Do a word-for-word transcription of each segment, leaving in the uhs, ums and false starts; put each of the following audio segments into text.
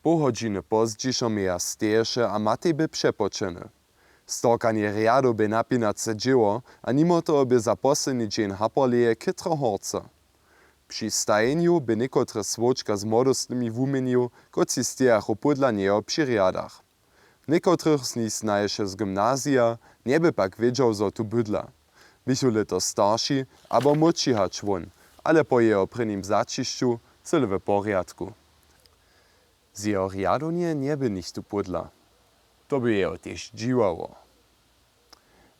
Poł hodźiny pozdźišo měja steješe a Matej bě přepoćeny. Storkanje rjadow bě napinace dźěło a nimo toho bě za posledni dźeń haporleje chytro horce. Při stajenju bě někotre słowčka z młodostnymi wuměnił, kotřiž stejachu pódla njeho při rjadach. Někotrych z nich znaješe z gymnazija, njeby pak wědźał, zo tu bydla. Běchu lěto starši abo młódši hač wón, ale po jeho prěnim zaćišću cyle w porjadku. Z jeho rjadownje njeby nichtó pódla. To by jeho tež dźiwało.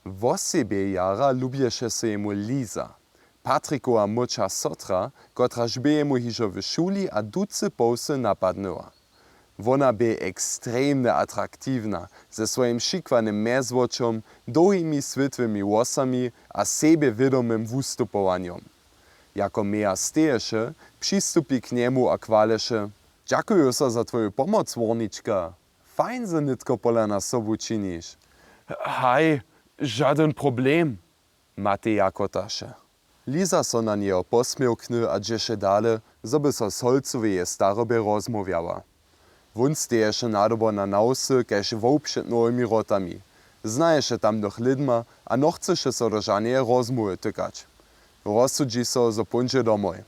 Wosebje jara lubješe so jemu Liza, Patrikowa młódša sotra, kotraž bě jemu hižo w šuli a ducy połsy napadnyła. Wona bě ekstremnje atraktiwna, ze swojim šikwanym mjezwočom, dołhimi swětłymi włosami a sebjewědomym wustupowanjom. Jako Meja steješe, přistupi k njemu a chwaleše: Dźakuju so za twoju pomoc, Hórnička. Fajn, zo nětko pola nas sobu činiš. Haj, žadyn problem, Matej jakotaše. Liza so na njeho posměłkny a dźěše dale, zo by so z holcoweje starobje rozmołwjała. Wón steješe nadobo na nawsy kaž wołk před nowymi wrotami. Znaješe tamnych lědma a nochcyše so do žaneje rozmołwy tykać. Rozsudźi so, zo póńdźe domoj.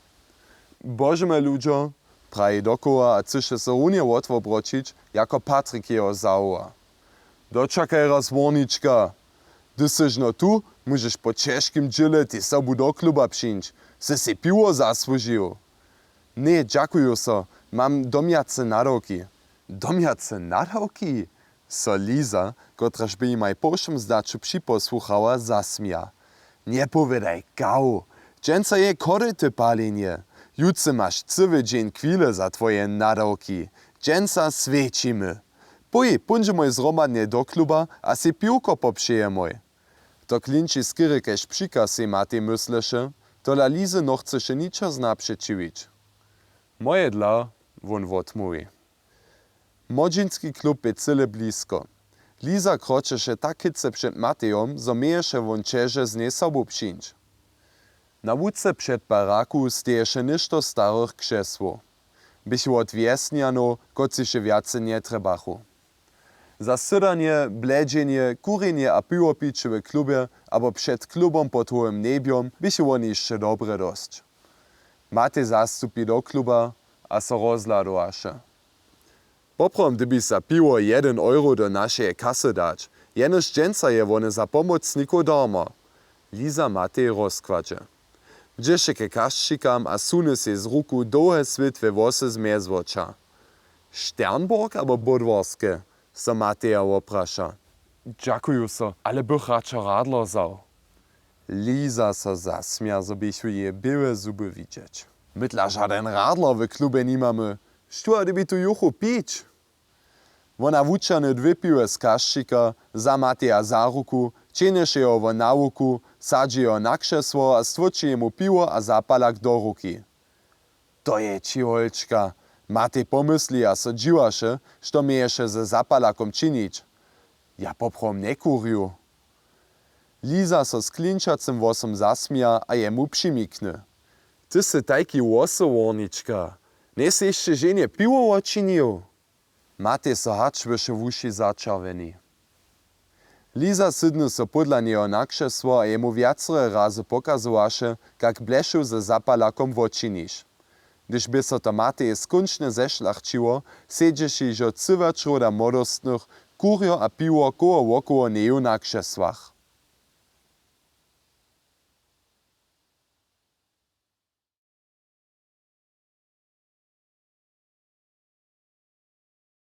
Božemaj, ludźo, praji dokoła a chcyše so runje wotwobroćić, jako Patrik jeho zawoła: Dočakaj raz, Hórnička. Hdyž sy žno tu, móžeš po ćežkim dźěle tež sobu do kluba přińć. Sy sej piwo zasłužił. Ně, dźakuju so, mam domjace nadawki. Domjace nadawki? So Liza, kotraž bě jimaj po wšěm zdaću připosłuchała, zasměja. Njepowědaj kaw. Dźensa je chorite palenje. Jutře maš cyły dźeń chwile za twoje nadawki. Dźensa swjećimy. Pój, póńdźemoj zhromadnje do kluba a sej piwko popřejemoj. To klinči skerje kaž přikaz, sej Matej mysleše, tola Lizy nochcyše ničo znapřećiwić. Mojedla, wón wotmołwi. Młodźinski klub bě cyle blisko. Liza kročeše tak chětce před Matejom, zo měješe wón ćeže z njej sobu přińć. Na łuce před baraku steješe něšto starych křesłow. Běchu wot wjesnjanow, kotřiž je wjace njetrjebachu. Za sydanje, bledźenje, kurjenje a piwopiće w klubje abo před klubom pod hołym njebjom běchu woni hišće dobre dosć. Matej zastupi do kluba a so rozhladowaše. Poprawom dyrbiš za piwo jedyn euro do našeje kasy dać, jenož dźensa je wone za pomocnikow darmo. Liza Matej rozkładźe. Dźěše ke kašćikam a suny sej z ruku dołhe swětłe włosy z mjezwoča. Sternborg abo Budworske? So Mateja wopraša. Dźakuju so, ale bych radšo radler wzał. Liza so zasměja, zo běchu jeje běłe zuby widźeć. My dla žadyn radler w klubje nimamy. Štó a dyrbi tu juchu pić? Wona wućahny dwě piwje z kašćika, wza Mateja za ruku, ćehnješe jeho wot nawuku, sadźi jeho na křesło a stłóči jemu piwo a zapalak do ruki. To je ći, holčka, Matej pomysli a so dźiwaše, što měješe ze zapalakom činić. Ja poprawom njekurju. Liza so z klinčacym hłosom zasměja a jemu přimikny. Ty sy tajki hłosowornička. Njejsy hišće ženje piwo wočinił? Matej so hač wyše wuši začerwjeni. Liza sydny so pódla njeho na křesło a jemu wjacore razy pokazowaše, kak blešu ze zapalakom wočiniš. Hdyž bě so to Matej skónčnje zešlachćiło, sedźeše hižo cyła čroda młodostnych, kurjo a piwo koło wokoło njeju na křesłach.